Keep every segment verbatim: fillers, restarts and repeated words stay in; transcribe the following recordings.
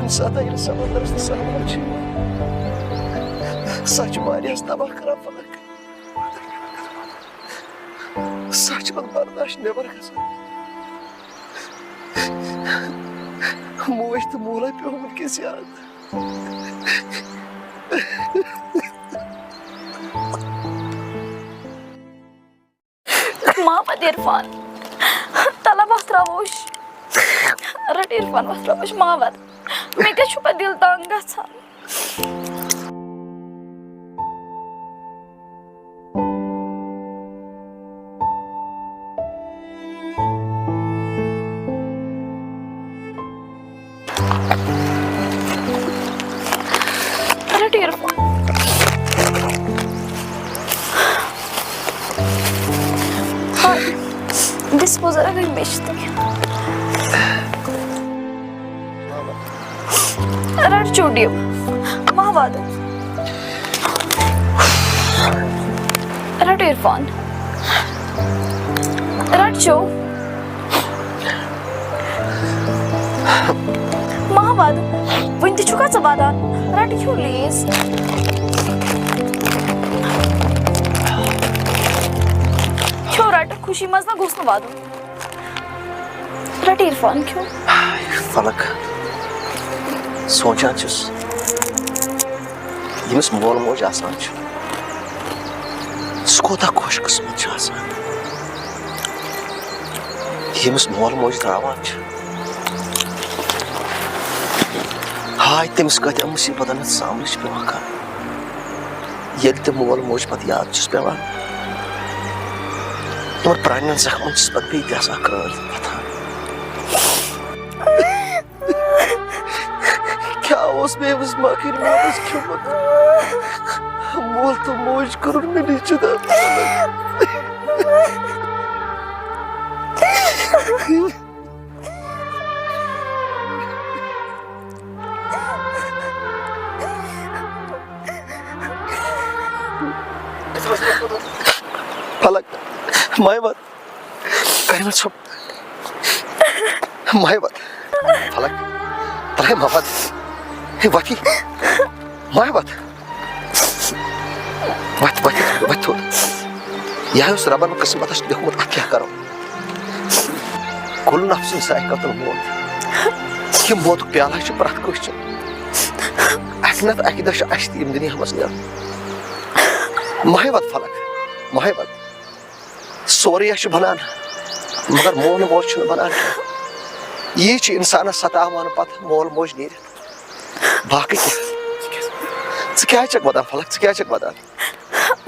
سطح ییٚلہِ سمندرس تہٕ سہلاب چھِ یِوان، سۄ چھِ واریاہس تباہ کران فلک۔ سۄ چھِ پتہٕ برداشت نٮ۪بر گژھان۔ موج تہٕ مولے پیوٚو وٕنکیٚس یاد۔ محمد عرفان، تلہ وۄتھ تراووش۔ رٹ عرفان، وۄتھ تراووش محمد۔ مےٚ کیٛاہ چھُ پتہٕ دِل تنگ گژھان؟ رٹ عرفان۔ ہاے، disposal اگر مےٚ چھِ تیٚلہِ۔ رٹ چوڈی۔ محمد۔ رٹ عرفان۔ رٹ چو۔ محمد، وُنہِ تہِ چھُکھا ژٕ ودان؟ رٹ کھیو لیز۔ کھیو رٹ، خوشی منٛز نہ گوٚژھ نہٕ ودُن۔ رٹ عرفان کھیو۔ فلک، سونٛچان چھُس، ییٚمِس مول موج آسان چھُ، سُہ کوٗتاہ خۄش قٕسمت چھُ آسان، ییٚمِس مول موج ترٛاوان چھُ۔ ہاے، تٔمِس کۭتیٛاہ مُصیٖبتن ہُنٛد سامنہٕ چھُ پٮ۪وان کرُن، ییٚلہِ تہِ مول موج پتہٕ یاد چھُس پٮ۪وان، تِمن پرٛانٮ۪ن زخمن چھُس پتہٕ بیٚیہِ تہِ آسان کرٛٲلۍ وۄتھان۔ کیٛاہ اوس مےٚ أمِس مۄکٕرۍ مولس کھیوٚمُت؟ مول تہٕ موج کوٚرُن مےٚ نِش جُدا۔ فلک، مایہِ وَد۔ کَرِ وَد ژھۄپ۔ مایہِ وَد۔ فلک۔ ترٛاے ما وَد۔ ہے، وَتھ یہِ۔ مایہِ وَد۔ وَتھ، وَتھ، وَتھ تھوٚد۔ یہِ اوس رَبَن قٕسمَتَس لیوٚکھمُت، اَتھ کیٛاہ کَرو؟ کُلُ نفسٍ ذائقۃ الموت۔ یہِ موتُک پیالہٕ چھُ پرٛٮ۪تھ کٲنٛسہِ چیوٚن۔ اَکہِ نَتہٕ اَکہِ دۄہ چھُ اَسہِ تہِ ییٚمہِ دُنیا منٛز نیرُن۔ مایہِ وَد فلک، مایہِ وَد۔ سورُے ہا چھُ بَنان، مگر مول موج چھُنہٕ بَنان کینٛہہ۔ یی چھُ اِنسانَس سَتاوان پَتہٕ مول موج نیٖرِتھ۔ باقٕے کیٛاہ؟ ژٕ کیٛازِ چھَکھ وَدان فلک؟ ژٕ کیٛازِ چھَکھ وَدان؟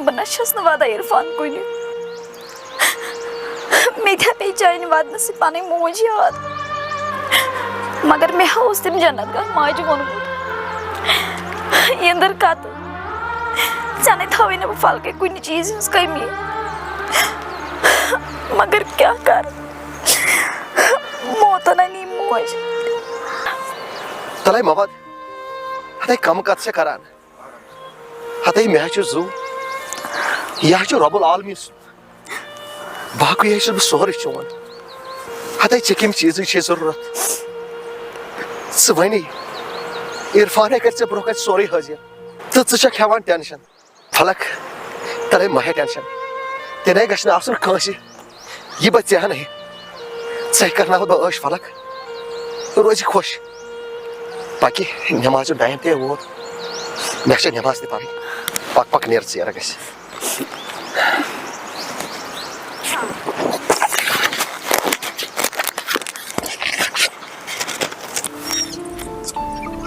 بہٕ نہ چھَس نہٕ وَدان عرفان کُنہِ۔ مےٚ تہِ ہا پیٚیہِ چانہِ وَدنہٕ سۭتۍ پَنٕنۍ موج یاد۔ مگر مےٚ ہا اوس تٔمۍ جنت گاہ ماجہِ ووٚنمُت، یٔنٛدٕر کَتہٕ، ژےٚ نَے تھاوٕے نہٕ بہٕ فلکَے کُنہِ چیٖزِ ہٕنٛز کٔمی۔ مگر کیٛاہ کَرٕ؟ موتن نی موج۔ تلے مبد، ہتے کم کتھ چھے کران؟ ہتے مےٚ چھُ زُو، یہِ چھُ رب العالمین سُنٛد۔ باقٕے چھُس بہٕ سورُے چون۔ ہتے ژےٚ کمہِ چیٖزٕچ چھے ضروٗرت؟ ژٕ وَنے، عرفانے کرِ ژےٚ برونٛہہ کنہِ سورُے حٲضِر۔ تہٕ ژٕ چھکھ ہٮ۪وان ٹینشن۔ فلک، تلے مہ ہے ٹینشن۔ تیٚلے گژھِ نہٕ آسُن کٲنٛسہِ۔ یہِ بہٕ ژےٚ ہن ہے۔ ژےٚ کرناوٕ بہٕ عٲش فلک۔ روزِ خۄش۔ پکہِ نماز ہُنٛد ٹایم تہِ ووت۔ مےٚ چھےٚ نماز تہِ پرٕنۍ۔ پک پک نیر ژیر گژھِ۔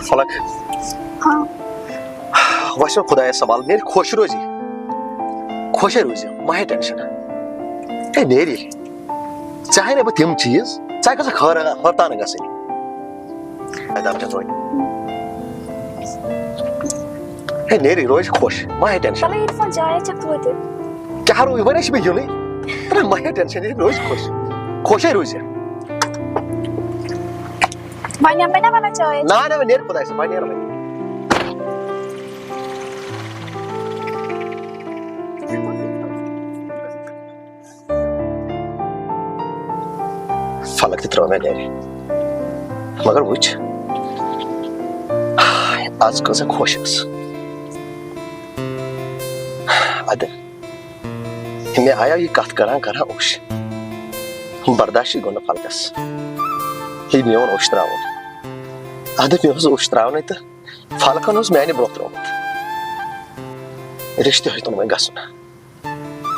فلک۔ ہاں۔ وَسیو خۄدایَس سوال، نیرِ خۄش روزِ۔ خۄشے روزِ، مہ ہے ٹینشن۔ ہے نیرِ۔ ژےٚ ہاے نہٕ بہٕ تِم چیٖز، ژےٚ گژھِ خٲر-، خٲرتان گژھٕنۍ۔ اَدٕ اَتھ چھےٚ توتہِ۔ ہے نیرِ، روزِ خۄش، مہ ہے ٹینشن۔ چلو عرفان، چاے چکھ توتہِ۔ کیٛاہ روٗ، وۄنۍ چھِ مےٚ یُنٕے۔ ترٛے مہ ہے ٹینشن، یہِ روزِ خۄش۔ خۄشے روزِ۔ وۄنۍ یِمہٕ بہٕ نا وَنان چاے۔ نہ، نہ، وۄنۍ نیرِ خۄدایَس، وۄنۍ نیرِ وۄنۍ۔ فلک تہِ ترٛٲو مےٚ گرِ۔ مگر وٕچھ، آز کۭژاہ خۄش ٲس۔ اَدٕ مےٚ آیو یہِ کتھ کران کران اوٚش۔ برداشٕے گوٚو نہٕ فلکس۔ ہے میون اوٚش تراوُن۔ اَدٕ مےٚ اوس اوٚش تراونٕے تہٕ فلکن اوس میانہِ برونٛہہ ترٛوومُت۔ رشتہٕ ہیوٚتُن وۄنۍ گژھُن۔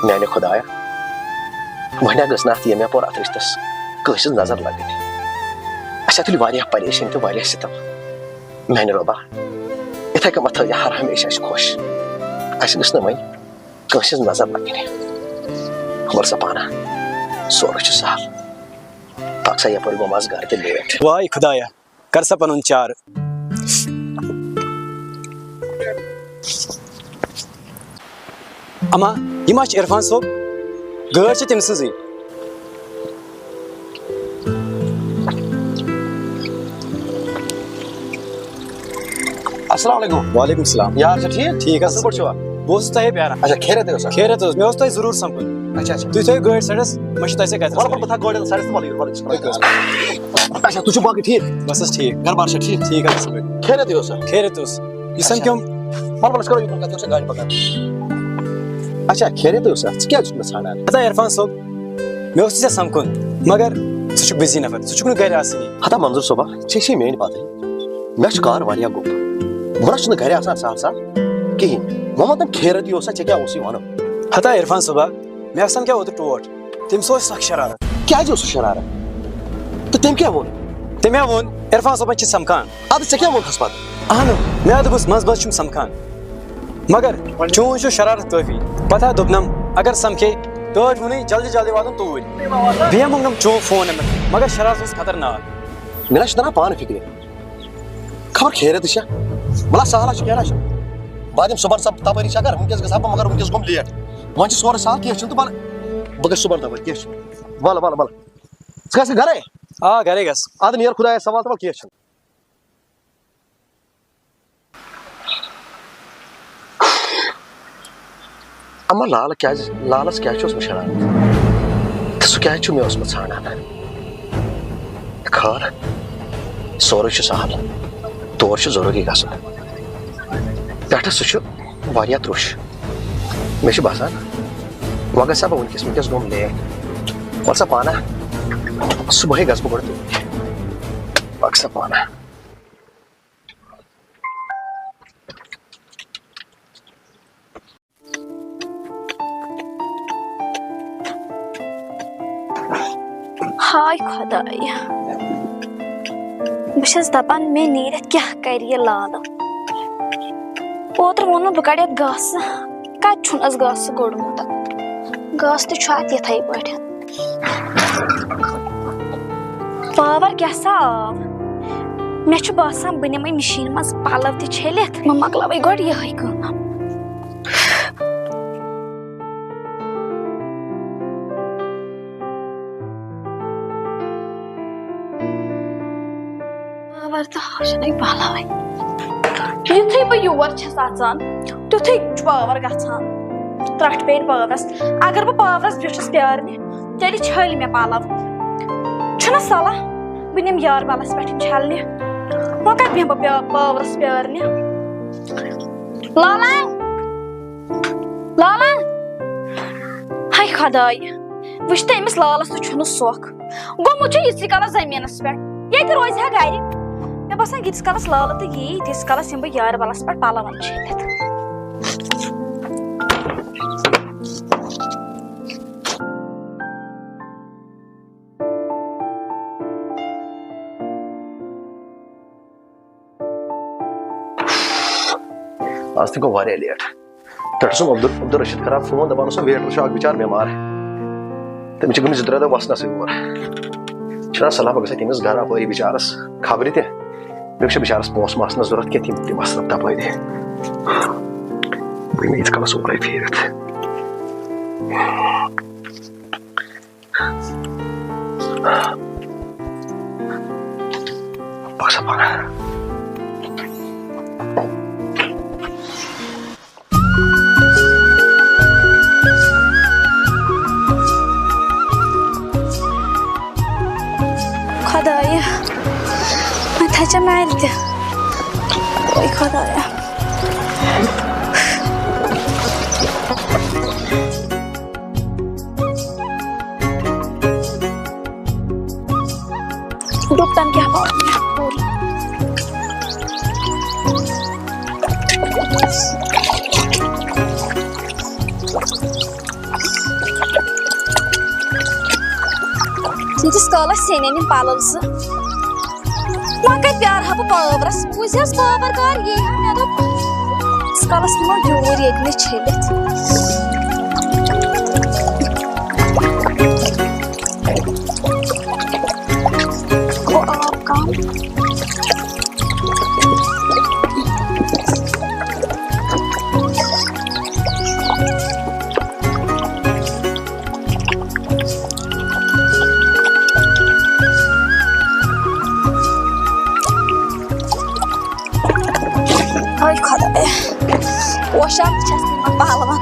میانہِ خدایا، وۄنۍ گٔژھ نہٕ اتھ ییٚمہِ اپور اتھ رشتس کٲنٛسہِ ہٕنٛز نظر لگٕنۍ۔ اسہِ تُلۍ واریاہ پریشٲنی تہٕ واریاہ ستم۔ میانہِ رۄبا، یِتھے کٔنۍ مہ تھٲیزِ ہر ہمیشہِ اسہِ خۄش۔ اسہِ گٔژھ نہٕ وۄنۍ کٲنٛسہِ ہٕنٛز نظر لگٕنۍ۔ وَل سا پانہ، سورُے چھُ سہل۔ پکھ سا یپٲرۍ، گوٚو مَس گرٕ تہِ لیٹ۔ واے خدایا، کر سا پنُن چارٕ۔ اما، یہِ ما چھِ عرفان صٲب؟ گٲڑۍ چھِ تٔمۍ سٕنٛزٕے۔ السلام علیکم۔ وعلیکم السلام۔ یار چھا ٹھیٖک؟ ٹھیٖک حظ۔ اَصٕل پٲٹھۍ چھِوا؟ بہٕ اوسُس تۄہے پیاران۔ اچھا، خیریت اوسا؟ خیریت اوس، مےٚ اوس تۄہہِ ضروٗر سمکھُن۔ اچھا، اچھا۔ تُہۍ تھٲیِو گٲڑۍ سایڈس، مےٚ چھُ تۄہہِ سۭتۍ کتھ وَلہٕ، وَلہٕ، بہٕ تھاوٕ گٲڑۍ سایڈس تہٕ وَلہٕ یور، وَلہٕ یور۔ اچھا، تُہۍ چھِو باقٕے ٹھیٖک؟ بس حظ ٹھیٖک۔ گرٕ بار چھا ٹھیٖک؟ ٹھیٖک حظ اَصٕل پٲٹھۍ۔ خیریتٕے اوسا؟ خیریت اوس۔ یہِ اچھا۔ سمکھیوم۔ وَلہٕ، وَلہٕ، أسۍ کرو یِکُن کتھ، یہِ چھا گاڑِ پکان۔ اچھا، خیریتٕے اوسا؟ ژٕ کیٛازِ چھُکھ مےٚ ژھانڈان؟ ہتا عرفان صٲب، مےٚ اوس ژےٚ سمکھُن، مگر ژٕ چھُکھ بِزی نفر، ژٕ چھُکھ نہٕ گرِ آسٲنی۔ ہتا منظور صٲبا، ژےٚ چھے میٲنۍ پتہٕ۔ مےٚ چھُ کار واریاہ گوٚب۔ بہٕ نہ چھُس نہٕ گرِ آسان سہل سہل کِہیٖنۍ۔ وۄنۍ وَن تہٕ خیرت یہِ اوسا، ژےٚ کیٛاہ اوسُے وَنُن؟ ہتا عرفان صٲبا، مےٚ سمکھیو اوترٕ ٹوٹھ۔ تٔمِس اوس سخ شرارت۔ کیٛازِ اوسُس شرارت؟ تہٕ تٔمۍ کیٛاہ ووٚن؟ تٔمۍ ہا ووٚن، عرفان صٲبن چھِ سمکھان۔ اَدٕ ژےٚ کیٛاہ ووٚنتھس پتہٕ؟ اہنُو، مےٚ ہا دوٚپُس منٛزٕ منٛزٕ چھُم سمکھان۔ مگر چون چھُ شرارت کٲفی۔ پتہٕ ہا دوٚپنم، اگر سمکھے، ٹٲٹھۍ ووٚنُے جلدی جلدی واتُن توٗرۍ۔ بیٚیہِ ہا موٚنگنم چون فون نمبر، مگر شرارت اوس خطرناک۔ مےٚ نہ چھُ تران پانہٕ فِکرِ۔ خبر خیریتٕے چھا؟ وَلہٕ سہلٕے چھُ، کینٛہہ نہ چھُنہٕ۔ بہٕ دِمہٕ صُبحن سۄ تَپٲری چکر، وٕنکیٚس گژھٕ ہا بہٕ، مگر وٕنکیٚس گوٚم لیٹ۔ وۄنۍ چھُ سورُے سہل، کینٛہہ چھُنہٕ تہٕ وَلہٕ، بہٕ گژھٕ صُبحن تَپٲرۍ، کینٛہہ چھُنہٕ۔ وَلہٕ، وَلہٕ، وَلہٕ۔ ژٕ گژھکھ گرے؟ آ، گرے گژھٕ۔ اَدٕ نیر خۄدایَس حوالہٕ تہٕ وَلہٕ کینٛہہ چھُنہٕ۔ اما لال کیازِ، لالس کیازِ چھُ اوسمُت شرارت؟ تہٕ سُہ کیازِ چھُ مےٚ اوسمُت ژھانڈان؟ خٲر، سورُے چھُ سہل، تور چھُ ضروٗری گژھُن۔ پٮ۪ٹھٕ سُہ چھُ واریاہ ترُش۔ مےٚ چھُ باسان، وۄنۍ گژھٕ ہا بہٕ وٕنکیٚس، وٕنکیٚس گوٚم لیٹ۔ وَلہٕ سا پانہ، صُبحٲے گژھٕ بہٕ گۄڈٕ توٗرۍ۔ پَکھ سا پانہ۔ ہاے خۄدایا، بہٕ چھَس دَپان، مےٚ نیٖرِتھ کیٛاہ کَرِ یہِ لالہٕ؟ اوترٕ ووٚنمُت، بہٕ کَڑٕ یَتھ گاسہٕ۔ کَتہِ چھُنہٕ اَسہِ گاسہٕ کوٚڑمُت؟ گاسہٕ تہِ چھُ اَتھ یِتھَے پٲٹھۍ۔ پاور کیٛاہ سا آو؟ مےٚ چھُ باسان، بہٕ نِمَے مِشیٖن منٛز پَلو تہِ چھٔلِتھ، بہٕ مۄکلاوَے گۄڈٕ یِہوٚے کٲم۔ پاور تہٕ آو چھُنہٕ پالاوے۔ یُتھُے بہٕ یور چھَس اَژان، تیُتھُے چھُ پاور گژھان۔ ترٛٹھ پیٚیہِ پاورس۔ اگر بہٕ پاورس بیوٗٹھٕس پیارنہِ، تیٚلہِ چھٔلۍ مےٚ پلو۔ چھُنہ صلاح، بہٕ نِمہٕ یاربلس پٮ۪ٹھ یِم چھلنہِ۔ وۄنۍ کتہِ بیٚہمہٕ بہٕ پیا-، پاورس پیارنہِ؟ لالا! لالا! ہاے خداے، وٕچھ تہٕ أمِس لالس تہِ چھُنہٕ سۄکھ۔ گوٚمُت چھُ ییٖتِس کالس زٔمیٖنس پٮ۪ٹھ، ییٚتہِ روزِ ہا گرِ۔ مےٚ باسان، ییٖتِس کالس لالہٕ تہٕ یی، تیٖتِس کالس یِمہٕ بہٕ یاربلس پٮ۪ٹھ پلون چھٔلِتھ۔ آز تہِ گوٚو واریاہ لیٹ۔ پٮ۪ٹھٕ اوسُم عبدال، عبدالرشید کران فون، دپان اوسُم، ویٹر چھُ اکھ بِچار بٮ۪مار۔ تٔمِس چھِ گٔمٕتۍ زٕ ترٛےٚ دۄہ وسنَسٕے اور۔ چھُنہ صلاح، بہٕ گژھٕ ہا تٔمِس گرٕ اپٲری بِچارس خبرِ تہِ۔ بیٚیہِ چھُ بِچارس پونٛسہٕ ماسہٕ نہٕ ضوٚرتھ کینٛہہ، تِم تہِ وسنَم تپٲری۔ بہٕ یِمہٕ ییٖتِس کالس اورَے پھیٖرِتھ۔ پکھ سا پکھ۔ خۄدایہِ، وۄنۍ تھٲیزِ مےٚ اَتہِ تہِ۔ اوے خۄدایا۔ ڈُپٹن کیٛاہ پاوٕ مےٚ؟ ییٖتِس کالس ژھیٚنن یِم پلو زٕ، وۄنۍ کتہِ پیارٕ ہا بہٕ پاورس؟ وٕچھ حظ پاور کر یی ہا، مےٚ دوٚپ، ییٖتِس کالس نِمو ڈوٗر ییٚتہِ نٕے چھٔلِتھ۔ گوٚو آب کم۔ ہاے خۄدایا، پوشاک تہِ چھَس نہٕ یِمَن پَلوَن۔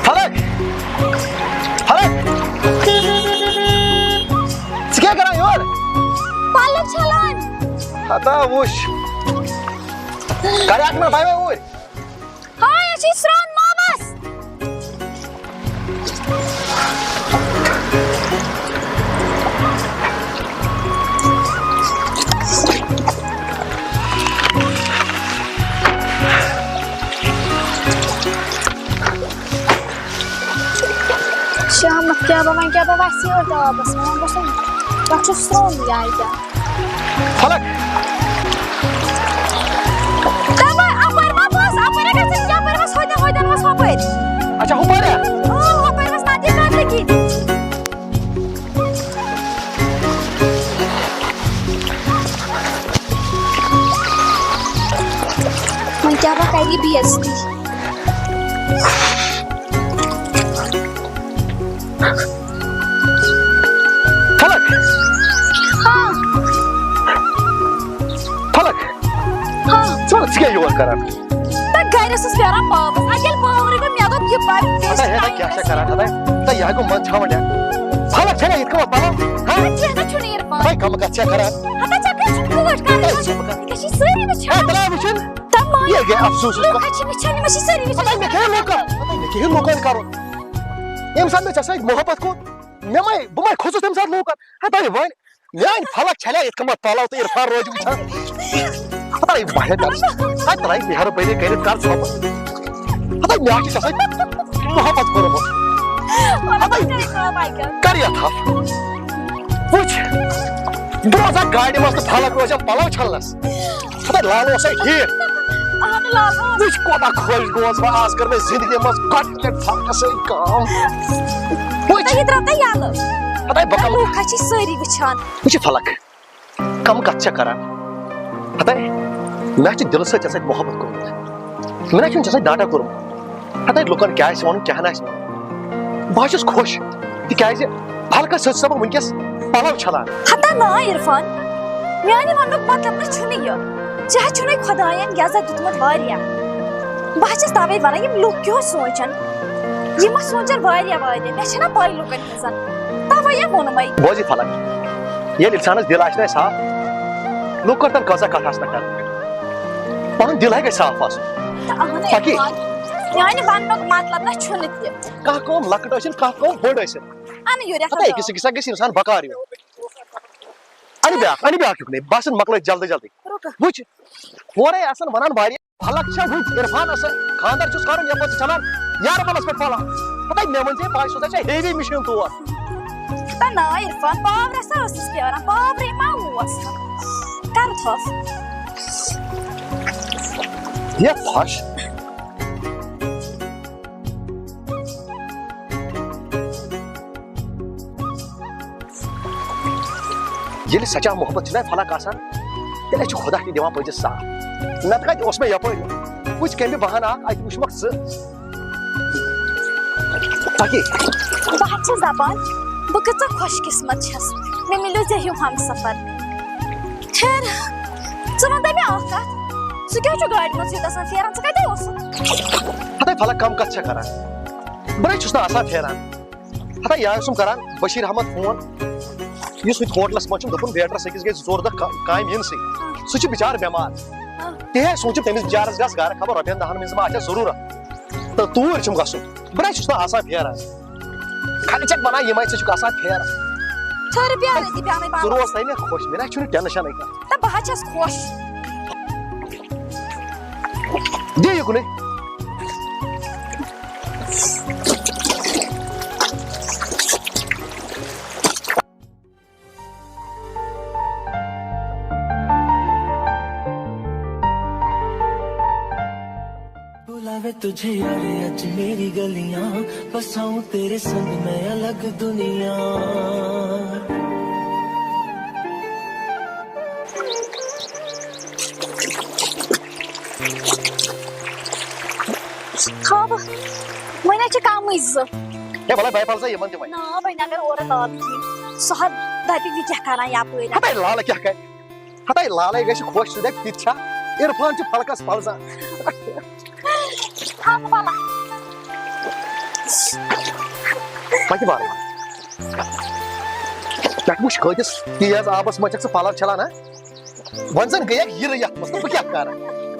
فلک! فلک! ژٕ کیٛاہ کران یورٕ؟ پَلو چھَلان۔ ہتا وٕچھ۔ کریکھ نا بھائی اوٗرۍ۔ ہاے، أسۍ چھِ سرٛان مامَس۔ شامَس کیٛاہ بہٕ وۄنۍ کیٛاہ بہٕ وَسہِ یورٕ آبَس منٛز، وۄنۍ گوٚژھ نہٕ، تَتھ چھُ سرٛوٚن جایہِ تہِ۔ فلک۔ دَپان اَپٲرۍ ما بَس، اَپٲرۍ اگر ژٕ یَپٲرۍ وَس، ہوٚتٮ۪ن، ہوٚتٮ۪ن وَس ہُپٲرۍ۔ اچھا، ہُپٲرۍ ہا؟ اۭں، ہُپٲرۍ وَس، نَتہٕ یہِ نَتہٕ کِتھ۔ وۄنۍ کیٛاہ بہٕ کَرٕ یہِ بے عزتی۔ فلک۔ ہاں۔ فلک۔ ہاں۔ ژٕ وَن، ژٕ کیٛاہ یور کران؟ تہٕ گرِ ٲسٕس پھیران پاورس۔ اَتہِ ییٚلہِ پاورٕے گوٚو، مےٚ دوٚپ، یہِ پَرِ ہتا، ہتا، کیٛاہ چھا کران؟ ہتا، ہتا، یہِ ہا گوٚو منٛز چھاوَن ڈیٛاے۔ فلک چھَنا یِتھ کٔنۍ پَلو؟ ہا؟ ہتا، کینٛہہ نہ چھُنہٕ یِرفان۔ ہتا، کَمہٕ کَتھ چھا کران؟ ہتا، ژےٚ کیٛاہ چھُنہٕ کٲٹھۍ کران؟ ہتا، ژٕ مہٕ کر۔ یہِ کیٛاہ چھِ سٲری وٕچھان؟ ہے، ترٛاو وٕچھُن۔ تَمام۔ یہِ گٔے افسوٗس۔ لُکھ حظ چھِ وٕچھان، یِم حظ چھِ سٲری وٕچھان۔ ہتا، مےٚ کیٛاہ لوٗکَن؟ ہتا، مےٚ کیٛاہ لوٗکَن کرُن؟ ییٚمہِ ساتہٕ مےٚ ژےٚ سۭتۍ محبت کوٚر، مےٚ مَے، بہٕ مَے کھوٚتُس تَمہِ ساتہٕ لوٗکَن۔ ہتا، وۄنۍ میٛانہِ فلک چھَلیا یِتھ کٔنۍ پَلو تہٕ عرفان روزِ وٕچھان؟ ہتا، یہِ واریاہ کَر۔ ہتا، ترٛاے مہربٲنی کٔرِتھ کَر ژھۄپہٕ۔ ہتا، مےٚ ہا چھِ ژےٚ سۭتۍ محبت کوٚرمُت۔ ہتا، کَر یَتھ ہا۔ وٕچھ، بہٕ روزان گاڑِ منٛز تہٕ فلک روزان پَلو چھَلنَس۔ ہتا، لالو اوسے ٹھیٖک۔ اہن لالو۔ وٕچھ، کوٗتاہ خۄش گوس بہٕ، آز کٔر مےٚ زِندگی منٛز گۄڈٕنِچ لَٹہِ فلکَس سۭتۍ کٲم۔ وٕچھ۔ تہٕ یہِ ترٛاو تہٕ یَلہٕ۔ ہتا، بہٕ کَمہٕ لوٗکھ حظ چھِ سٲری وٕچھان۔ وٕچھ یہِ فلک، کَم کَتھ چھےٚ کران؟ ہتا، مےٚ چھِ دِلہٕ سۭتۍ ژےٚ سۭتۍ محبت کوٚرمُت۔ مےٚ نہ چھُنہٕ ژےٚ سۭتۍ ناٹک کوٚرمُت۔ ہتا، لُکَن کیٛاہ آسہِ وَنُن، کیٛاہ نہٕ آسہِ وَنُن۔ بہٕ حظ چھُس خۄش، تِکیٛازِ فلکَس سۭتۍ چھُس بہٕ وٕنکیٚس پَلو چھَلان۔ ہتا نا عرفان، میانہِ وننُک مطلب نہ چھُنہٕ یہِ۔ ژےٚ حظ چھُنَے خۄدایَن عزت دیُتمُت واریاہ۔ بہٕ حظ چھَس تَوَے وَنان، یِم لُکھ کیٛاہ سونٛچَن، یِم ما سونٛچَن واریاہ واریاہ، مےٚ چھَنہ پَے لُکَن ہٕنٛزَن، تَوَے ہا ووٚنمَے۔ بوز یہِ فلک، ییٚلہِ اِنسانَس دِل آسہِ نہ صاف، لُکھ کَتٮ۪ن کۭژاہ کَتھ آسَن کَران۔ پَنُن دِل ہا گژھِ صاف آسُن۔ تہٕ اَہَن تاکہِ عرفان، میانہِ وننُک مطلب نہ چھُنہٕ تہِ۔ کانٛہہ کٲم لۄکٕٹ ٲسِن، کانٛہہ کٲم بٔڑ ٲسِن۔ اَنہٕ یوٗرۍ یَتھ ہتا أکِس أکِس سۭتۍ گژھِ اِنسان بکار یُن۔ اَنہِ بیٛاکھ، اَنہِ بیٛاکھ یُکنُے۔ باسان مۄکلٲے جلدی جلدی۔ رُکہٕ۔ وٕچھ، ہورَے آسان وَنان واریاہ۔ فلک چھا وٕنہِ عرفانَس سۭتۍ خانٛدر چھُس کَرُن، یَپٲرۍ چھِ چَلان یارٕ بَلَس پٮ۪ٹھ پَلو۔ ہتا مےٚ وَن ژےٚ، بہٕ ہا چھُسو ژےٚ ہیوی مِشیٖن تور۔ ہتا نا عرفان، پاورَسا ٲسٕس پھیران، پاورٕے ما اوس۔ کَر تھَپھ۔ یَتھ پھَش۔ ییٚلہِ سچا محبت چھُنہ فلک آسان، تیٚلہِ چھُ خۄدا تہِ دِوان پٔزِس ساتھ۔ نتہٕ کتہِ اوس مےٚ یپٲرۍ؟ وٕچھ کمہِ بہانہٕ اکھ، اتہِ وٕچھمکھ ژٕ۔ پکی۔ بہٕ حظ چھَس دپان، بہٕ کۭژاہ خۄش قسمت چھَس، مےٚ مِلیو ژےٚ ہیوٗ ہمسفر۔ خیر، ژٕ وَن تہٕ مےٚ اکھ کتھ، ژٕ کیٛاہ چھُکھ گاڑِ منٛز یوٗتاہ آسان پھیران، ژٕ کتہِ اوسُکھ؟ ہتے فلک، کم کتھ چھےٚ کران؟ بہٕ نَے چھُس نہٕ آسان پھیران۔ ہتا یہِ اوسُم کران بشیر احمد فون۔ یُس ہُتہِ ہوٹلس منٛز چھُم، دوٚپُن ویٹرس أکِس گٔے زٕ ژور دۄہ کا-، کامہِ یِنسٕے۔ ہاں۔ سُہ چھُ بِچارٕ بٮ۪مار۔ ہاں۔ تِہے سوٗنٛچُم تٔمِس بِچارس گژھِ گرٕ، خبر رۄپین دہن ہٕنٛز ما آسٮ۪س ضروٗرت۔ تہٕ توٗرۍ چھُم گژھُن۔ بہٕ نہ چھُس نہٕ آسان پھیران۔ خلچک بنان یِمے ژٕ چھُکھ آسان پھیران۔ ژھٔر بیٛارٕ تہِ بیٚہنَے ژٕ پانَس۔ روز تَے مےٚ خۄش، مےٚ نہ چھُنہٕ ٹٮ۪نشَنٕے کانٛہہ۔ تہٕ بہٕ ہا چھَس خۄش۔ دِ یہِ کُنُے۔ बुलावे तुझे यारे आज मेरी गलियां, बसाऊं तेरे संग मैं अलग दुनिया। خاب، وۄنۍ حظ چھِ کمٕے زٕ۔ ہے، وَلہٕ بَے پَلزا یِمَن تہِ وۄنۍ۔ نا، وۄنۍ اگر اورٕ آو کِہیٖنۍ، سُہ حظ دَپہِ، یہِ کیٛاہ کَران یَپٲرۍ؟ ہَتَے لالہٕ کیٛاہ کَرِ؟ ہَتَے لالَے گژھِ خۄش، سُہ دَپہِ، تِتہِ چھا؟ عرفان چھُ فلکَس پَلزان۔ تھاو بَلا۔ پَکہِ وارٕ وارٕ۔ پٮ۪ٹھ وٕچھ کۭتِس تیز آبَس منٛز چھَکھ ژٕ پَلَو چھَلان، ہا؟ وۄنۍ زَن گٔیَکھ یِرٕ یَتھ منٛز، تہٕ بہٕ کیٛاہ کَرٕ؟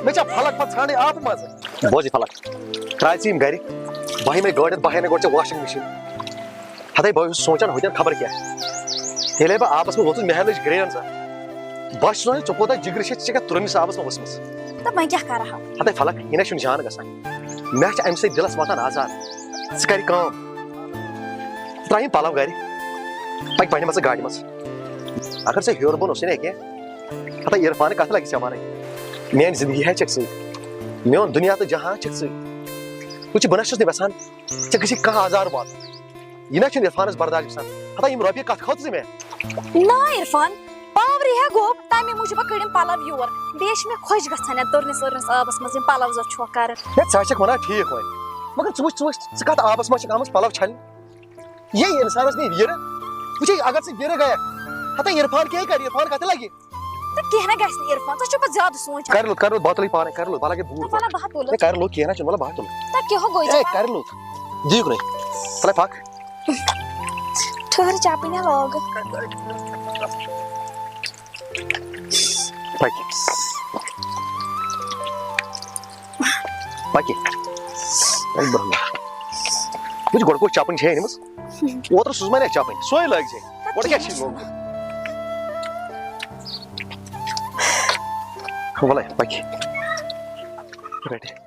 مےٚ چھا فلک پَتہٕ ژھانٛڈٕنۍ آبہٕ منٛزٕ؟ بوز یہِ فلک، ترٛاے ژٕ یِم گَرِ، بہٕ ہَے مےٚ گٲڑۍ، بہٕ ہَے اَنَے گۄڈٕ ژےٚ واشنگ مِشیٖن۔ ہَتَے بہٕ اوسُس سونٛچان ہُتٮ۪ن خبر کیٛاہ۔ ییٚلے بہٕ آبَس منٛز ووتُس، مےٚ ہَے لٔج گرٛین زَن۔ بہٕ چھُس وَنان، ژےٚ کوٗتاہ جِگرٕ چھےٚ، ژٕ چھَکھ تُرٛنِس آبَس منٛز ؤژھمٕژ۔ تہٕ وۄنۍ کیٛاہ کَرٕ ہا؟ ہَتَے فلک، یہِ نَے چھُنہٕ جان گژھان۔ مےٚ چھِ اَمہِ سۭتۍ دِلَس واتان آزار۔ ژٕ کَرِ کٲم، ترٛاو یِم پَلَو گَرِ، پَکہِ پنٛنہِ منٛزٕ گاڑِ منٛز۔ اگر ژےٚ ہیوٚر بۄن اوسُے نہ کینٛہہ، ہتا عرفان کتھ لگہِ ژےٚ ونٕنۍ؟ میٲنۍ زندگی ہے چھکھ ژٕے، میون دُنیا تہٕ جہان چھکھ ژٕے۔ وٕچھ، بہٕ نہ چھُس نہٕ یژھان ژےٚ گژھی کانٛہہ آزار واتُن۔ یہِ نہ چھُنہٕ عرفانس برداش گژھان۔ ہتا یِم رۄپیہِ کتھ کھٲژٕ ژٕ مےٚ؟ نہ عرفان، پاورٕے ہے گوٚو، تمے موٗجوٗب کٔڑِم پلو یور۔ بیٚیہِ چھِ مےٚ خۄش گژھان یتھ تٔرنِس أرنِس آبس منٛز یِم پلو زٕ چھۄکھ کرٕنۍ۔ ہے، ژٕ ہا چھکھ ونان ٹھیٖک وۄنۍ، مگر ژٕ وٕچھ، ژٕ وٕچھ، ژٕ کتھ آبس منٛز چھکھ آمٕژ پلو چھلنہِ؟ یے انسانس نہٕ ویرٕ۔ وٕچھے، اگر ژٕ ویرٕ گٔیکھ، ہتا عرفان کیٛاہ کرِ؟ عرفان کتہِ لگہِ؟ تہٕ کینٛہہ نہ گژھِ نہٕ عرفان، ژٕ چھُکھ پتہٕ زیادٕ سونٛچان۔ کر لوٚت، کر لوٚت، باتُل پانے کر لوٚت، بہٕ لگے بوٗٹھ تہٕ وَلہٕ گۄڈٕ۔ بہٕ ہا تُلہٕ۔ ہے، کر لوٚت، کینٛہہ نہ چھُنہٕ، وَلہٕ بہٕ ہا تُلہٕ۔ تہٕ کیٛاہ ہو گوٚو ہے، ژےٚ؟ کر لوٚت۔ دِیِو گرے۔ ٹھٔہر چاپٕنۍ ہا لاگہٕ۔ پکہِ۔ پکہِ۔ ہے برٛونٛہہ۔ وٕچھ گۄڈٕ کۄس چاپٕنۍ چھےٚ أنمٕژ۔ اوترٕ سوٗز مےٚ چاپٕنۍ، سۄے لٲگۍ زِ۔ گۄڈٕ کیٛاہ چھِ یہِ لوگمُت؟ وَلَے، پَکہِ۔ رَٹہِ۔